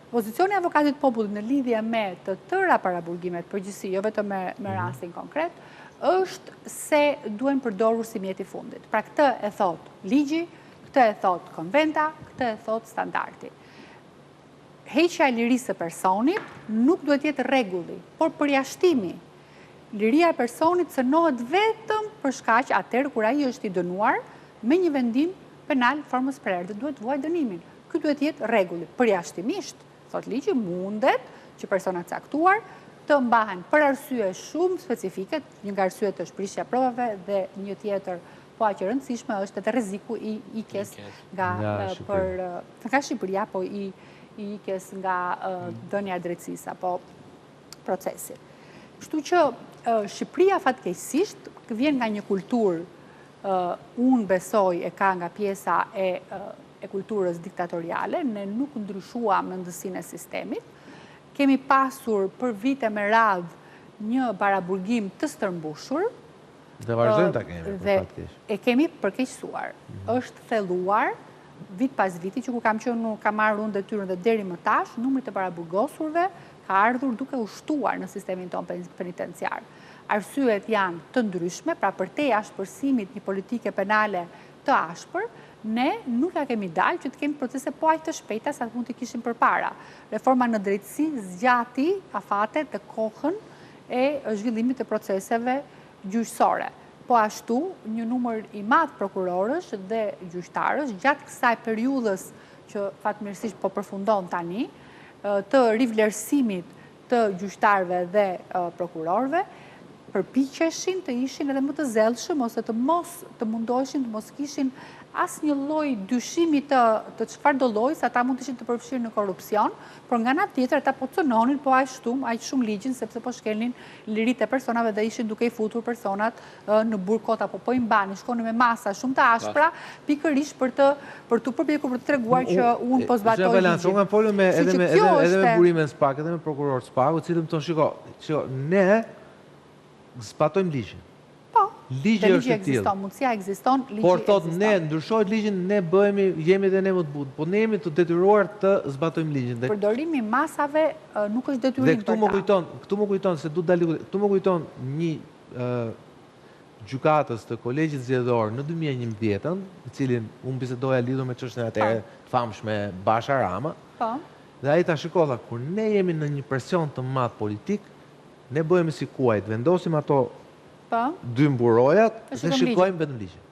Pozicioni i avokatit të popullit në lidhje me të tëra paraburgimet, përgjithësi, jo vetëm me me mhm. rastin konkret, është se duhen përdorur si mjet i fundit. Pra këtë e thotë ligji, këtë e thotë konventa, këtë e thotë standardi. Heqja e lirisë së personit nuk duhet të jetë rregulli, por përjashtimi. Liria e personit cënohet vetëm për shkaq atëherë kur ai është i dënuar me një vendim penal formës prerë dhe duhet të vuajë dënimin. Ky duhet të jetë rregulli. Përjashtimisht, thotë ligji, mundet që persona të caktuar të mbahen për arsye shumë specifike, një nga arsyet është prishja e provave dhe një tjetër po aq e rëndësishme është edhe rreziku i ikjes nga për nga Shqipëria apo i i ikjes nga dhënia e drejtësisë apo procesi. Kështu që Shqipëria fatkeqësisht vjen nga një kulturë unë besoj e ka nga pjesa e e kulturës diktatoriale, ne nuk ndryshuam mendësinë e sistemit. Kemi pasur për vite me radhë një paraburgim të stërmbushur. Dhe vazhdojmë ta kemi, për fat keq. E kemi përkeqësuar. Mhm. Është thelluar vit pas viti, që kur kam qenë, kam marrë unë detyrën dhe deri më tash, numri i të paraburgosurve ka ardhur duke u shtuar në sistemin tonë penitenciar. Arsyet janë të ndryshme, pra përtej ashpërsimit një politike penale të ashpër, ne nuk ia kemi dalë që të kemi procese po aq të shpejta sa mund t'i kishim përpara. Reforma në drejtësi zgjati afatet dhe kohën e zhvillimit të proceseve gjyqësore. Po ashtu, një numër i madh prokurorësh dhe gjyqtarësh gjatë kësaj periudhës që fatmirësisht po përfundon tani, të rivlerësimit të gjyqtarëve dhe prokurorëve, përpiqeshin të ishin edhe më të zellshëm ose të mos të mundoheshin të mos kishin asnjë lloj dyshimi të të çfarëdo lloji se ata mund të ishin të përfshirë në korrupsion, por nga ana tjetër ata po cënonin po aq shumë, aq shumë ligjin sepse po shkelnin liritë e personave dhe ishin duke i futur personat në burg kot apo po i mbanin, shkonin me masa shumë të ashpra, pikërisht për të për t'u përpjekur për të treguar që unë po zbatoj ligjin. Unë kam folur me edhe me edhe edhe me burime në SPAK, edhe me prokurorë të SPAK-ut, të cilët më thonë, shiko, shiko, ne zbatojmë ligjin. Po. Ligji është i tillë. Ekziston, mundësia ekziston, ligji ekziston. Por thotë ne ndryshohet ligjin, ne bëhemi, jemi dhe ne më të butë, po ne jemi të detyruar të zbatojmë ligjin. Dhe Përdorimi i masave nuk është detyrim për ta. Dhe këtu më kujton, këtu më kujton se du të dal, këtu më kujton një gjykatës të Kolegjit Zgjedhor në 2011-ën, me të cilin unë bisedoja lidhur me çështjen atëherë po. të famshme Basha Rama. Po. Dhe ai tha shiko tha, kur ne jemi në një presion të madh politik, ne bëhemi si kuajt, vendosim ato po. dy mburojat dhe shikojmë vetëm ligjin.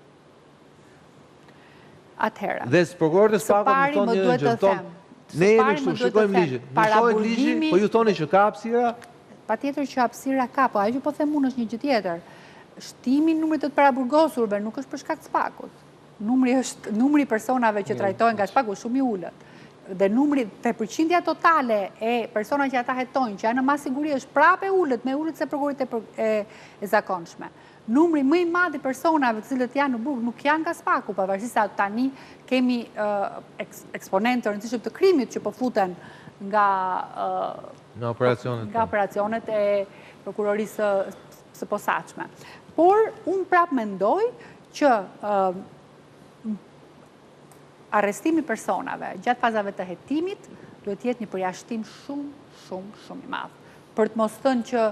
Atëherë. Dhe prokurorët e SPAK-ut më thonë një gjë, thonë, ne jemi kështu, shikojmë ligjin. Ndryshohet ligji, po ju thoni që ka hapësira? Patjetër që hapësira ka, po ajo që po them unë është një gjë tjetër. Shtimi i numrit të të paraburgosurve nuk është për shkak të SPAK-ut. Numri është numri i personave që trajtohen nga SPAK-u shumë i ulët. Dhe numri te përqindja totale e personave që ata hetojnë, që janë në masë sigurie është prapë e ulët, më e ulët se prokuroritë e, e zakonshme. Numri më i madh i personave të cilët janë në burg nuk janë nga SPAK-u, pavarësisht se tani kemi eksponentë të rëndësishëm të krimit që po futen nga nga operacionet nga po. operacionet e prokurorisë së posaçme. Por unë prapë mendoj që arrestimi i personave gjatë fazave të hetimit duhet të jetë një përjashtim shumë, shumë, shumë i madh. Për të mos thënë që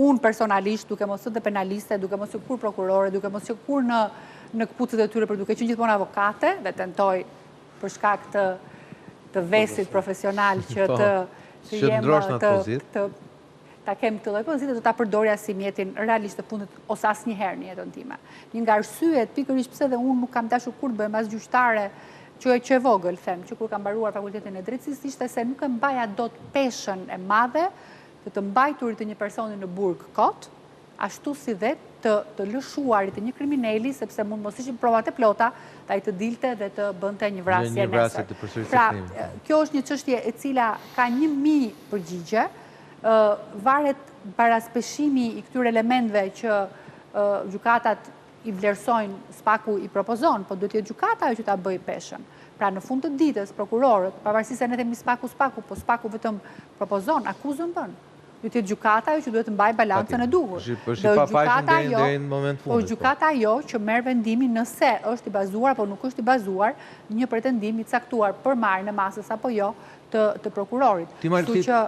unë personalisht, duke mos qenë dhe penaliste, duke mos qenë kurrë prokurore, duke mos qenë kurrë në në këpucët e tyre, por duke qenë gjithmonë avokate dhe tentoj për shkak të të vesit profesional që po, të të jem të, të ta kem këtë lloj pozite, do ta përdorja si mjetin realisht të fundit ose asnjëherë në jetën time. Një nga arsyet pikërisht pse dhe unë nuk kam dashur kurrë të bëhem as gjyqtare që që e vogël them, që kur kam mbaruar fakultetin e drejtësisë ishte se nuk e mbaja dot peshën e madhe të të mbajturit të një personi në burg kot, ashtu si dhe të të lëshuarit të një krimineli, sepse mund mos ishin provat e plota, dhe ai të dilte dhe të bënte një vrasje nesër. Pra, kjo është një çështje e cila ka 1000 përgjigje, varet baraspeshimi i këtyre elementëve që gjykatat i vlerësojnë, SPAK-u i propozon, po duhet të jetë gjykata ajo që ta bëjë peshën. Pra në fund të ditës, prokurorët, pavarësisht se ne themi SPAK-u, SPAK-u, po SPAK-u vetëm propozon, akuzën bën. Duhet të jetë gjykata ajo që duhet të mbajë balancën e duhur. Dhe gjykata ajo, po gjykata ajo që merr vendimin nëse është i bazuar apo nuk është i bazuar një pretendim i caktuar për marrjen e masës apo jo. të të prokurorit. Kështu që